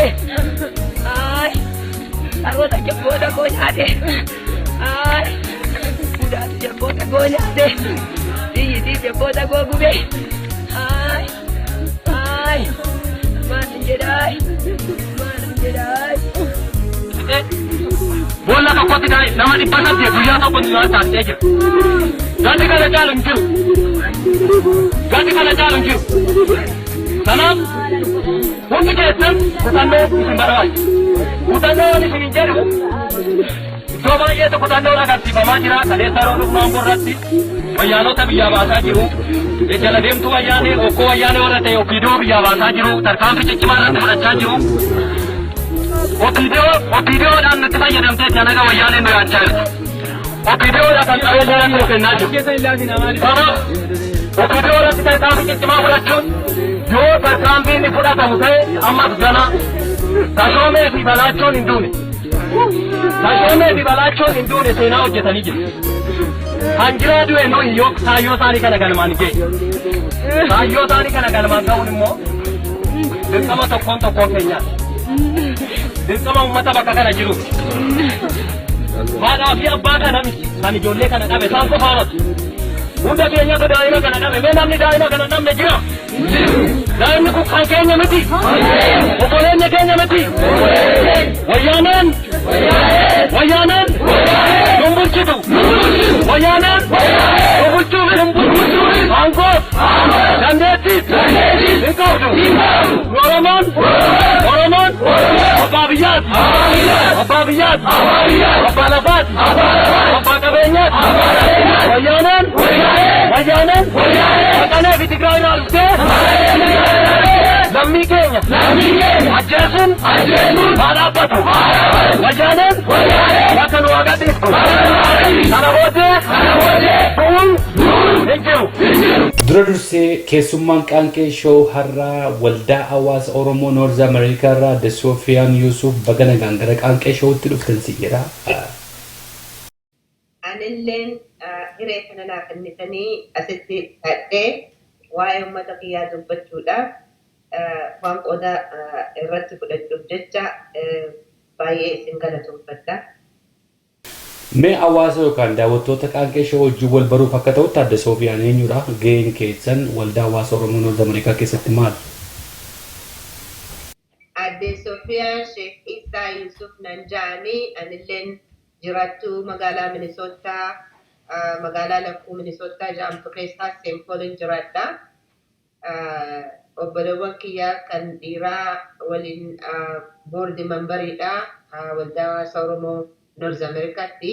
gube. Ay, saroota jabboota koo nyaate. Ay, budaatu jabboota koo nyaate. Xiyyitii jabboota koo gube. Ay, ay, maalin jedhaay, maalin jedhaay. Boolla tokkotti nama 800 guyyaa tokko taasisee jira. Gandi kana caalu hin jiru. Gandi kana caalu hin jiru. Kanaaf hundi keessan kutannoo isin barbaachisa. Kutannoon isin hin jedhu, iddoo baay'eetu kutannoon agarsiifamaa jira. Kaleessa yeroo dhufnaan irratti wayyaanota biyyaa baasaa jiru. Jala deemtuu wayyaanee, okkoo wayyaanee warra ta'e OPDO biyyaa baasaa jiru. Tarkaanfii ciccimaa irratti fudhachaa jiru. OPDO OPDOdhaan nutti fayyadamtee janaga wayyaanee nu yaachaa jirtu. OPDOdhaan kan qabeenya nuu kennaa jiru. Kanaaf OPDO irratti tarkaanfii ciccimaa fudhachuun, yoo tarkaanfiin inni fudhatamu ta'e, ammas gana Tashoomee fi Balaachoon hin duune. Tashoomee fi Balaachoon hin duune, seenaa hojjetanii jiru. Hanjiraa du'e nuyi yoo kaayyoo isaanii kana galmaan ga'e. Kaayyoo isaanii kana galmaan ga'uun immoo dirqama tokkoon tokkoon keenyaati. Dirqama uummata bakka kana jiru. Haadhaa fi abbaa kana miti kan ijoollee kana dhabe isaan qofaa miti. Hunda keenyatu daa'ima kana dhabe. Mee namni daa'ima kana dhabne jira? Daa'imni kun kan keenya miti. Obboleenya keenya miti. Wayyaaneen! Wayyaaneen! Nun bulchitu. Wayyaaneen! Nu bulchuuf hin bulchu. Aangoof! Dandeettiif! Hin qabdu. Nu Oromoon! Oromoon! Abbaa biyyaati. Abbaa biyyaati. Abbaa lafaati. Abbaa qabeenyaati. Wayyaaneen! Wayyaaneen! Maqalee fi Tigraay irraa dhuftee lammii keenya ajjeesuun haa dhaabbatu. Wayyaaneen bakka nu haa gadhiiftu. Kana booddee bu'uun hin jiru. Dura dursee keessummaan Qaanqee Show har'aa Waldaa Hawaasa Oromoo North America irraa Adde Soofiyaan Yuusuf, baga nagaan gara Qaanqee Showtti dhuftan si jedha. Anilleen hiree kana naa kennitanii asitti dhiyaadhee waa'ee uummata kiyyaa dubbachuudhaaf waan qooda irratti fudhachuuf jecha baay'ee isin galatoomfadha. Mee hawaasa yookaan daawwattoota Qaanqee Show wajjin wal baruuf akka ta'utti, Adde Soofiyaan eenyudha? Gaheen keessan Waldaa Hawaasa Oromoo North America keessatti maal? Aadde Soofiyaan Sheek Isaa Yusuf nan ja'anii, anilleen jiraattuu magaalaa Minisootaa, magaalaa lakkuu Minisootaa jedhamtu keessaa Saint Paulin jiraadha. Obboleewwan kiyya kan dhiiraa waliin board memberiidha Waldaa Hawaasa Oromoo North Americaatti.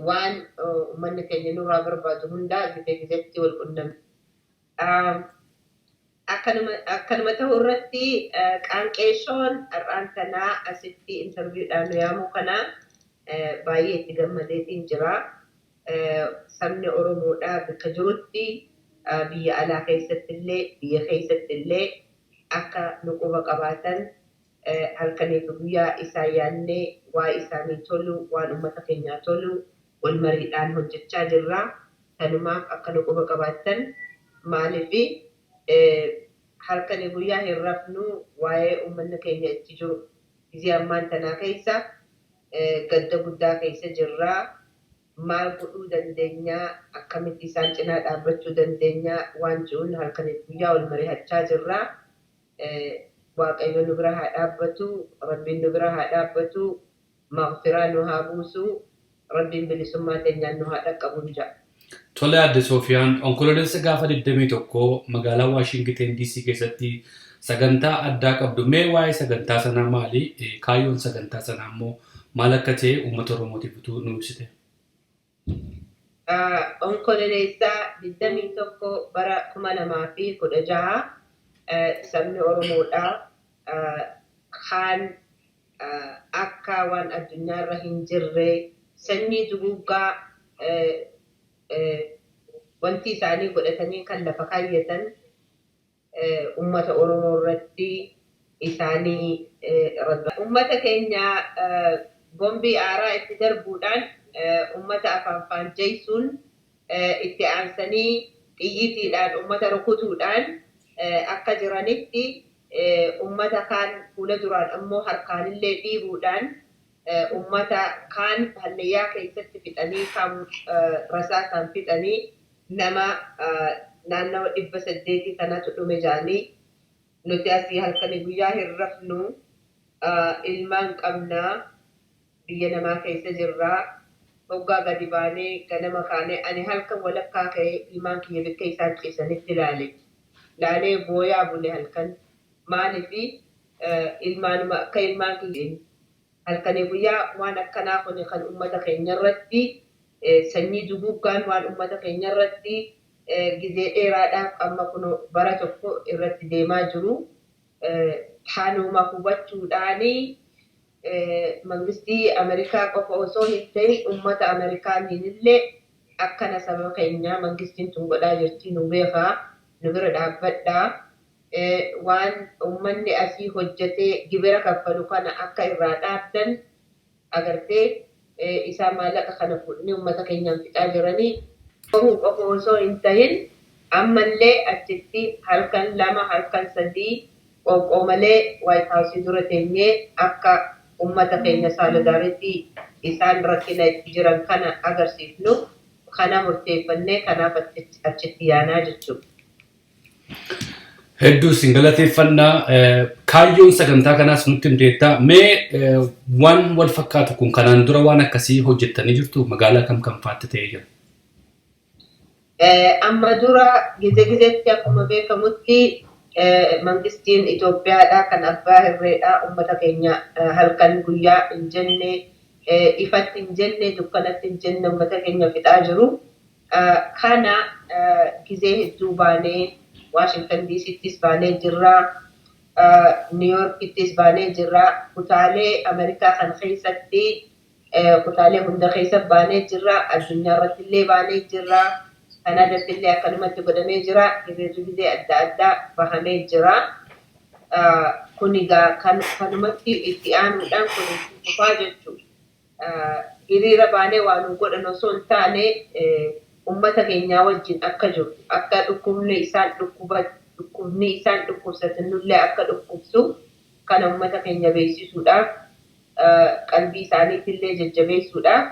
Waan uummanni keenya nurraa barbaadu hundaa gizee gizeetti wal qunnamna. Akkanuma ta'u irratti Qaanqee Shown har'aan tanaa asitti interviewdhaan nu yaamuu kana baay'ee itti gammadeetiin jira. Sabni Oromoodhaa bakka jirutti, biyya alaa keessatti illee biyya keessatti illee, akka nu quba qabaatan halkanii fi guyyaa isaan yaadnee waa isaanii tolu, waan uummata keenyaa tolu wal mariidhaan hojjechaa jirra. Kanumaaf akka nu quba qabaattan, maaliif halkanii guyyaa hin rafnu, waa'ee uummanni keenya itti jiru gizee ammaan tanaa keessa gadda guddaa keessa jirra. Maal godhuu dandeenya, akkamitti isaan cinaa dhaabbachuu dandeenya waan jiruun halkanii guyyaa wal mari'achaa jirra. Waaqayyo nu bira haa dhaabbatu, Rabbiin nu bira haa dhaabbatu, maghfiraa nu haa buusu, Rabbiin bilisummaa teenyaan nu haa dhaqqabuun ja'a. Tole Adde Soofiyaan, Onkololeessa gaafa 21 magaalaa Waashingiteen DC keessatti sagantaa addaa qabdu. Mee waa'ee sagantaa sanaa maali? Kaayyoon sagantaa sanaa immoo maal akka ta'e uummata Oromootiif utuu nu ibsite. Onkololeessaa 21 bara 2016 sabni Oromoodha kaan akka waan addunyaarra hin jirre sanyii duguuggaa wanti isaanii godhatanii kan lafa kaayyatan ummata Oromoo irratti isaanii ummata keenya bombii aaraa itti darbuudhaan ummata afaan faanjeessuun, itti aansanii xiyyiitiidhaan ummata rukutuudhaan akka jiranitti. Ummata kaan fuula duraan ammoo harkaanillee dhiibuudhaan ummata kaan hallayyaa keessatti fixanii, kaan rasaasaan fixanii, nama naannawa 800 kanatu dhume jaanii. Nuti asii halkanii guyyaa hin rafnu, ilmaan qabnaa, biyya namaa keessa jirraa. Hoggaa gadi baanee ganama kaanee, ani halkan walakkaa ka'ee ilmaan kiyya bakka isaan ciisanitti ilaale. Laalee booyaa bule halkan. Maaliifi ilmaanuma akka ilmaan kiyya halkanii guyyaa waan akkanaa kun kan uummata keenya irratti sanyii duguuggaan waan uummata keenya irratti gizee dheeraadhaaf amma kun bara tokko irratti deemaa jiru. Kanuma hubachuudhaanii mangistii Ameerikaa qofa osoo hin ta'in uummata Ameerikaaniin illee akkana saba keenya mangistiin tun godhaa jirti, nu beekaa, nu bira dhaabbadhaa. Waan uummanni asii hojjetee gibira kaffalu kana akka irraa dhaabdan agartee, isaa maallaqa kana fuudhanii uummata keenyaan fixaa jiranii. Bahuu qofa osoo hin ta'in ammallee achitti halkan 2, halkan 3 qoonqoo malee White House dura teenyee akka uummata keenya solidarity isaan rakkina itti jiran kana agarsiifnu kana murteeffannee kanaaf achitti yaanaa jechuudha. Hedduu isin galateeffannaa. Kaayyoon sagantaa kanaas nutti himteetta. Mee waan wal fakkaatu kun kanaan dura waan akkasii hojjettanii jirtu? Magaalaa kam kam faatti ta'ee jira? Amma dura gize gizetti akkuma beekamutti mangistiin Itoophiyaadha kan abbaa hirreedha uummata keenya halkan guyyaa hin jenne, ifatti hin jenne, dukkanatti hin jenne uummata keenya fixaa jiru. Kana gizee hedduu baanee Washington DCttis baanee jirra. New Yorkittis baanee jirra. Kutaalee Ameerikaa kan keessatti kutaalee hunda keessa baanee jirra. Addunyaa irratti illee baanee jirra. Kanaadatti illee akkanumatti godhamee jira. Hiriirri gizee adda addaa bahamee jira. Kun egaa kanumatti itti aanuudhaan kun itti fufaa jechuudha. Hiriira baanee waan nu godhan osoo hin taane uummata keenyaa wajjin akka jiru, akka dhukkubni isaan dhukkuba, dhukkubni isaan dhukkubsatan nullee akka dhukkubsu kana uummata keenya beeksisuudhaaf, qalbii isaaniitillee jajjabeessuudhaaf,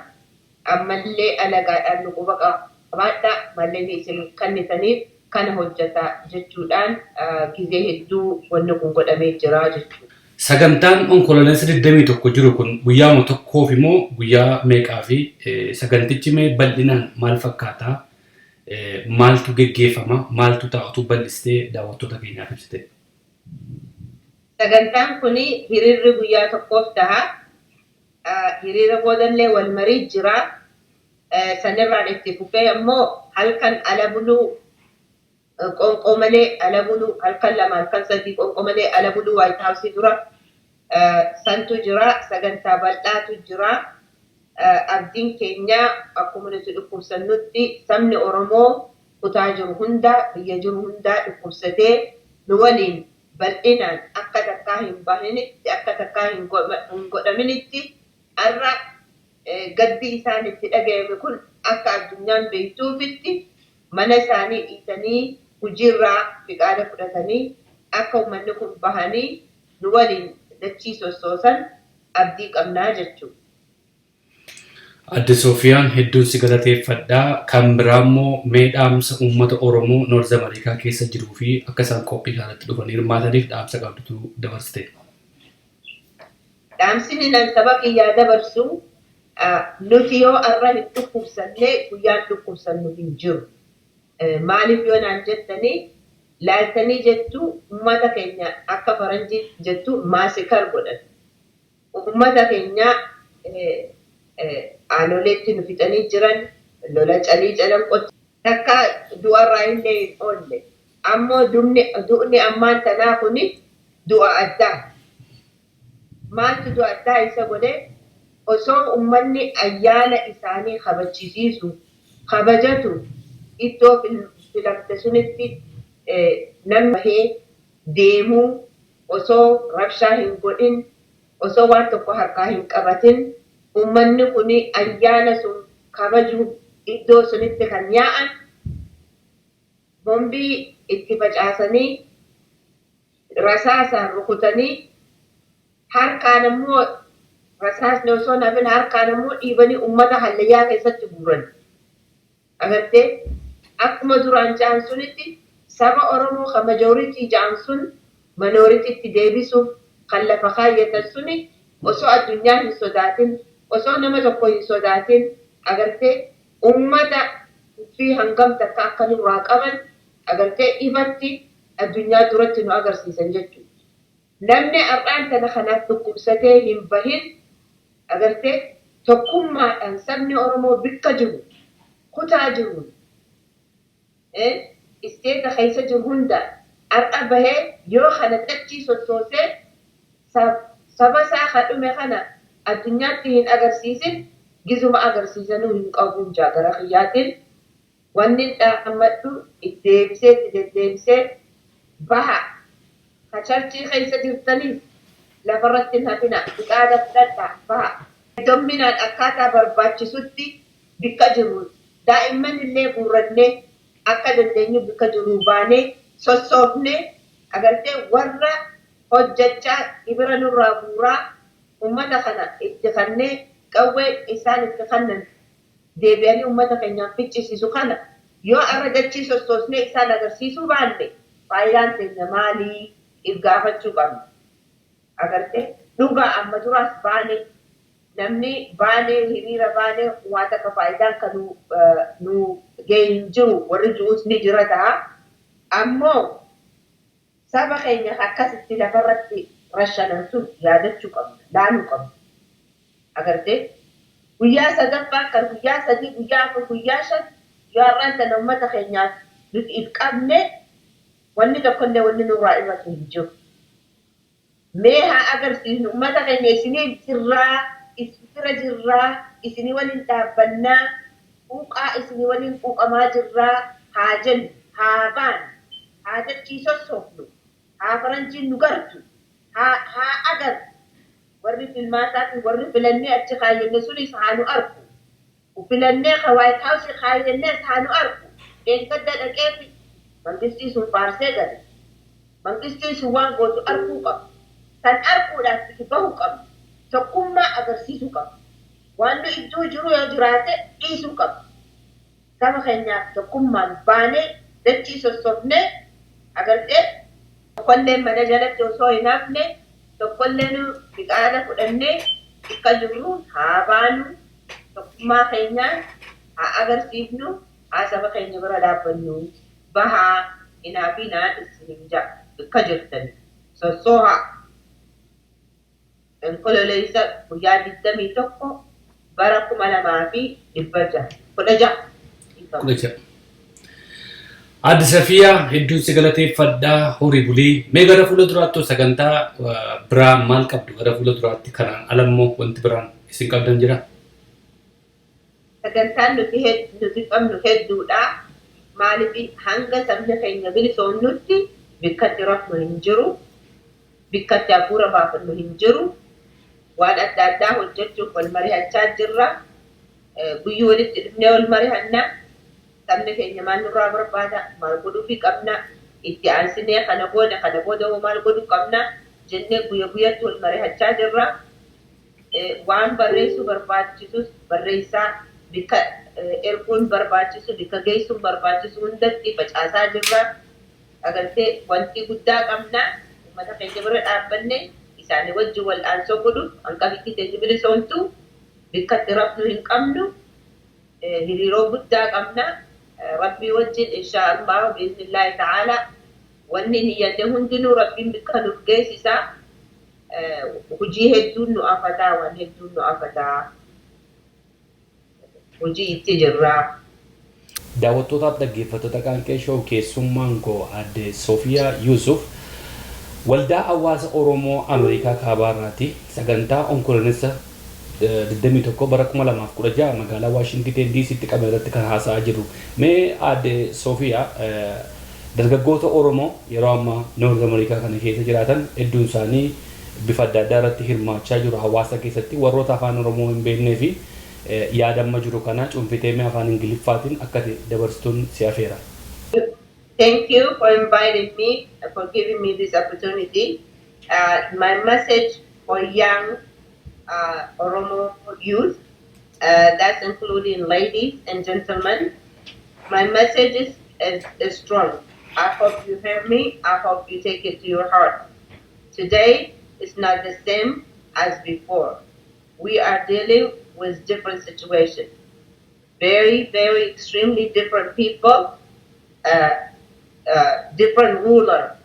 ammallee alagaadhaan nu quba qabaadha, malleen isin kennitaniif kana hojjeta jechuudhaan gizee hedduu wanni kun godhamee jira jechuudha. Sagantaan Onkololeessa 21 jiru kun guyyaama tokkoof immoo guyyaa meeqaa fi sagantichi mee bal'inaan maal fakkaataa? Maaltu geggeeffama? Maaltu taa'utu bal'istee daawwattoota keenyaaf ibsite? Sagantaan kun hiriirri guyyaa tokkoof taha. Hiriira boodallee wal marii jira. Sanirraan itti fufee ammoo halkan ala buluu, qoonqoo malee ala buluu, halkan 2, halkan 3 qoonqoo malee ala buluu White House dura santu jira. Sagantaa bal'aatu jira. Abdiin keenya akkuma nuti dhukkubsannutti sabni Oromoo kutaa jiru hunda, biyya jiru hunda dhukkubsatee nu waliin bal'inaan akka takkaa hin bahinitti, akka takkaa hin godhaminitti har'a gaddi isaan itti dhaga'ame kun akka addunyaan beektuufitti mana isaanii dhiisanii, hojiirraa fiqaada fudhatanii akka uummanni kun bahanii nu waliin dachii sossoosan abdii qabnaa jechuudha. Adde Soofiyaan, hedduun si galateeffadhaa. Kan biraa immoo mee dhaamsa uummata Oromoo North America keessa jiruu fi akka isaan qophii kanatti dhufanii hirmaataniif dhaamsa qabdutu dabarsite. Dhaamsi nan saba kiyyaa dabarsu, nuti yoo arra hin dhukkubsanne guyyaan dhukkubsannu hin jiru. Maaliif yoo naan jettanii, laaltanii jettu, uummata keenya akka faranjii jettu massacre godhan. Uummata keenya aanoleetti nu fixanii jiran, lola Calii Calanqootti takka du'arraa illee hin oolle. Ammoo du'ni ammaan tanaa kuni du'a addaa. Maaltu du'a addaa isa godhe? Osoo uummanni ayyaana isaanii kabachisiisu, kabajatu, iddoo filamte sunitti namni bahee deemuu osoo rabshaa hin godhin, osoo waan tokko harkaa hin qabatin, uummanni kun ayyaana sun kabajuuf iddoo sunitti kan yaa'an bombii itti facaasanii. Rasaasaan rukutanii, harkaan ammoo rasaasni osoo hin hafin harkaan ammoo dhiibanii uummata hallayyaa keessatti guuran. Agartee, akkuma duraan ja'an sunitti saba Oromoo kan majority ja'an sun minorityitti deebisuuf kan lafa kaayyatan suni, osoo addunyaan hin sodaatin, osoo nama tokko hin sodaatin, agartee, uummata fi hangam takka akka nurraa qaban agartee ifatti addunyaa duratti nu agarsiisan jechuudha. Namni har'aan tana kanaaf dhukkubsatee hin bahin, agartee, tokkummaadhaan sabni Oromoo bikka jiru, kutaa jiru, isteeta keessa jiru hunda har'a bahee yoo kana dachii sossoosee saba isaa ka dhume kana addunyaatti hin agarsiisin, gizuma agarsiisanuu hin qabuun gara kiyyaatiin. Wanni dhaammadhu itti deebisee itti deddeebisee baha. Ka churchii keessa jirtaniif lafarratti hin hafina, fiqaada fudhadhaa baha. Domminaan akkaataa barbaachisutti bikka jirru daa'imman illee guurrannee akka dandeenyu bikka jirru baanee sossoofnee, agartee, warra hojjechaa gibira nurraa guuraa uummata kana itti kannee qawwee isaan itti kannan deebi'anii uummata keenyaan ficcisiisu kana yoo arra dachii sossoosnee isaan agarsiisuu baanne, faayidaan teenya maalii if gaafachuu qabna. Agartee, dhugaa amma duraas baane, namni baanee hiriira baanee waa takka faayidaan kan nu ga'e hin jiru warri jiruus ni jira ta'a. Ammoo saba keenya akkasitti lafarratti rashanan sun yaadachuu qabna, laaluu qabna. Agartee, guyyaa sadaffaa kan guyyaa 3, guyyaa 4, guyyaa 5 yoo har'aan tana uummata keenyaaf nuti if qabne, wanni tokkollee wanni nurraa irratti hin jiru. Mee haa agarsiisnu uummata keenya, isinii jirraa, bira jirraa, isinii waliin dhaabbannaa, quuqaa isinii waliin quuqamaa jirraa haa jennu, haa baanu, haa dachii sossoofnu, haa faranjiin nu gartu, haa agarru. Warri filmaataa fi warri filannee achi kaayyenne sunis haa nu argu. Filannee ka White House kaayyennees haa nu argu. Deeggadda dhaqeefi mangistii sun faarsee gale. Mangistiin sun waan gootu arguu qabu. San arguudhaaf itti bahuu qabna. Tokkummaa agarsiisuu qabna. Waan nu iddoo jiru yoo jiraate dhiisuu qabna. Saba keenyaaf tokkummaan baanee dachii sossoofnee, agartee, tokkollee mana jalatti osoo hin hafne, tokkollee nu fiqaada fudhannee bakka jirru haa baanu, tokkummaa keenyaan haa agarsiifnu, haa saba keenya bira dhaabbannu, bahaa hinaafinaan isinin ja'a, bakka jirtani sossoohaa. Onkololeessa guyyaa 21 bara 2616. 16. Aadde Safiyaa, hedduun si galateeffadhaa, horii bulii. Mee gara fuula duraatti sagantaa biraa maal qabdu, gara fuula duraatti kanaan alammoo wanti biraan isin qabdan jira? Sagantaan nuti qabnu hedduudha. Maaliif, hanga sabni keenya bilisoomnutti bikkatti rafnu hin jiru. Bikkatti hafuura baafannu hin jiru. Waan adda addaa hojjechuuf wal mari'achaa jirra. Guyyuu walitti dhufnee wal mari'anna. Sabni keenya maal nurraa barbaada? Maal godhuufii qabna? Itti aansinee kana booda, kana booda hoo maal godhuu qabna? Jennee guyya guyyatti wal mari'achaa jirra. Waan barreessuu barbaachisus barreessaa, bikka erguun barbaachisu, bikka geessuun barbaachisu hundatti facaasaa jirra. Agartee, wanti guddaa qabna. Uummata keenya bira dhaabbanne isaanii wajjin wal'aansoo godhuuf hanga biyyi teenya bilisoomtu bikkatti rafnu hin qabnu. Hiriiroo guddaa qabna. Rabbii wajjin, insha Allah, biiznillaahi ta'ala, wanni niyyanne hundinuu Rabbiin bikka nuuf geessisa. Hojii hedduun nu afataa, waan hedduun nu afataa. Hojii itti jirra. Daawwattootaaf dhaggeeffattoota Qaanqee Show, keessummaan koo Aadde Sofiyaa Yuusuf Waldaa Hawaasa Oromoo Ameerikaa Kaabaarraati. Sagantaa Onkoloolessa 21 bara 2016 magaalaa Waashingiten DCtti qaban irratti kan haasa'aa jirru. Mee Aadde Sofiyaa, dargaggoota Oromoo yeroo ammaa North America kana keessa jiraatan hedduun isaanii bifa adda addaa irratti hirmaachaa jiru hawaasa keessatti, warroota afaan Oromoo hin beeknee fi yaada amma jiru kana cuunfitee mee afaan Ingiliffaatiin akka ati dabarsituun si afeera. Thank you for inviting me, for giving me this opportunity. My message for young Oromo youth, that's including ladies and gentlemen, my message is strong. I hope you hear me. I hope you take it to your heart. Today is not the same as before. We are dealing with different situations. Very, very extremely different people, different ruler.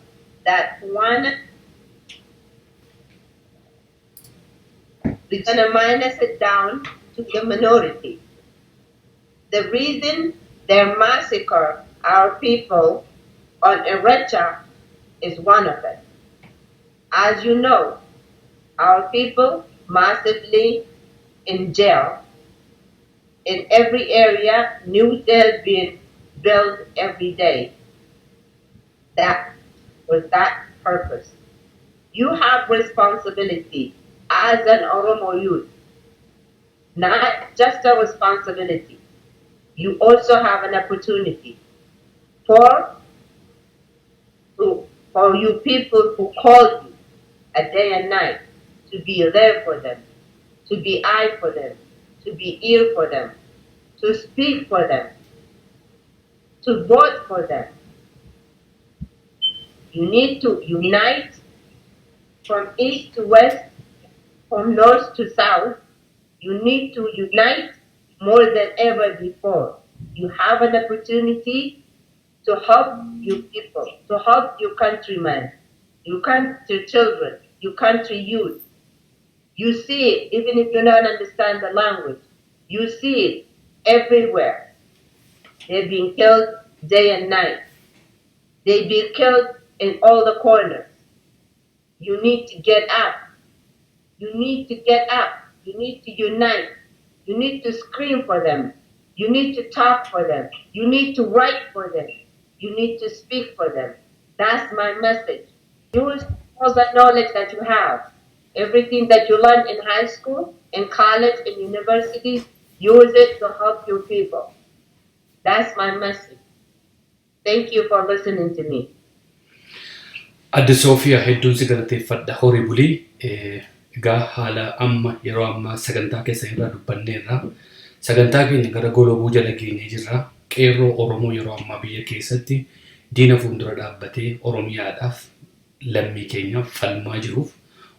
That one, we're gonna minus it down to the minority. The reason they massacre our people on Irrecha is one of it. As you know, our people massively in jail. In every area, new jails being built every day. That was that purpose. You have responsibility as an Oromo youth, not just a responsibility. You also have an opportunity for you people who call you a day and night to be there for them, to be eye for them, to be ear for them, to speak for them, to vote for them. You need to unite from east to west, from north to south. You need to unite more than ever before. You have an opportunity to help your people, to help your countrymen, your country children, your country youth. You see it, even if you don't understand the language. You see it everywhere. They're being killed day and night. They've been killed in all the corners. You need to get up. You need to get up. You need to unite. You need to scream for them. You need to talk for them. You need to write for them. You need to speak for them. That's my message. Use all the knowledge that you have. Everything that you learn in high school, in college, in universities, use it to help your people. That's my message. Thank you for listening to me. Adde Soofiyaa, hedduun si galateeffadha. Horii bulii. Egaa haala amma yeroo ammaa sagantaa keessa irraa dubbanneerra. Sagantaa keenya gara golobuu jala geenyee jirra. Qeerroo Oromoo yeroo ammaa biyya keessatti diina fuuldura dhaabbatee Oromiyaadhaaf, lammii keenyaaf falmaa jiruuf,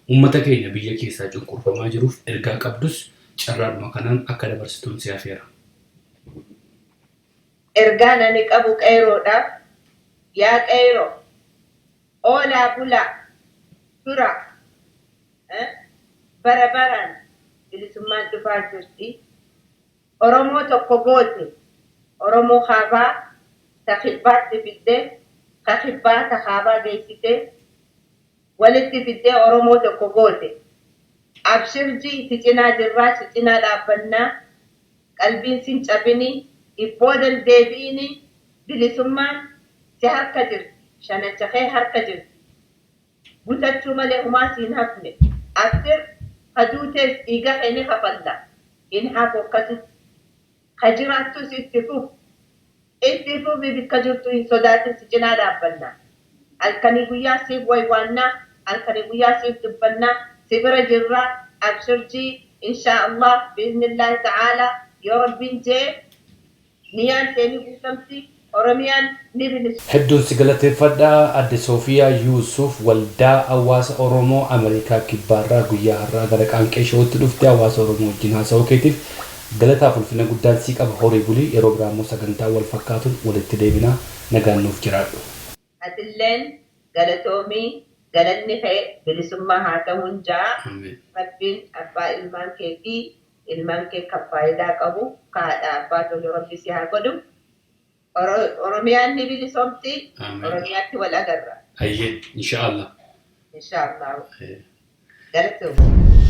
uummata keenya biyya keessaa cunqurfamaa jiruuf ergaa qabdus carraadhuma kanaan akka dabarsituun si afeera. Ergaan ani qabu qeerroodhaaf, yaa qeerroo, oolaa bulaa tura, bara baraan bilisummaan dhufaa jirti. Oromoo tokko goote, Oromoo kaabaa ta kibbaatti fiddee, ka kibbaa ta kaabaa geessite, walitti fiddee Oromoo tokko goote. Abshirji, si cinaa jirraa, si cinaa dhaabbannaa, qalbiin sin cabini, ibboodan deebi'ini, bilisummaan si harka jirti, shanacha kee harka jirti. Butachuu malee humaa siin hafne. Abshir, haduutees dhiiga kee ni kafalla. In hafu akkasitti. Ka jiraattus itti fufu. Itti fufi, bikka jirtu hin sodaatin, si cinaa dhaabbannaa. Halkanii guyyaa siif waywaannaa, halkanii guyyaa siif dubbannaa, si bira jirraa, abshirjii, inshaa Allah, biiznillaahi ta'aalaa, yoo Rabbiin jee niyyaan teenii guutamti, Oromiyaan ni bilisu. Hedduun si galateeffadha, Adde Soofiyaa Yuusuf, Waldaa Hawaasa Oromoo Ameerikaa Kibbaarraa guyyaa har'aa gara Qaanqee Showtti dhuftee hawaasa Oromoo wajjin haasa'uu keetiif galataaf ulfina guddaan sii qaba. Horii bulii, yeroo biraa immoo sagantaa wal fakkaatuun walitti deebinaa, nagaan nuuf jiraadhu. Atilleen galatoomii, galanni kee bilisummaa haa ta'uun jaa. Rabbiin abbaa ilmaan keetii, ilmaan kee kan faayidaa qabu, ka haadha abbaa tolu Rabbi si haa godhu. Oromiyaan ni bilisoomti. Oromiyaatti wal agarra. Hayyee, inshaallah. Inshaallah. Galatoomii.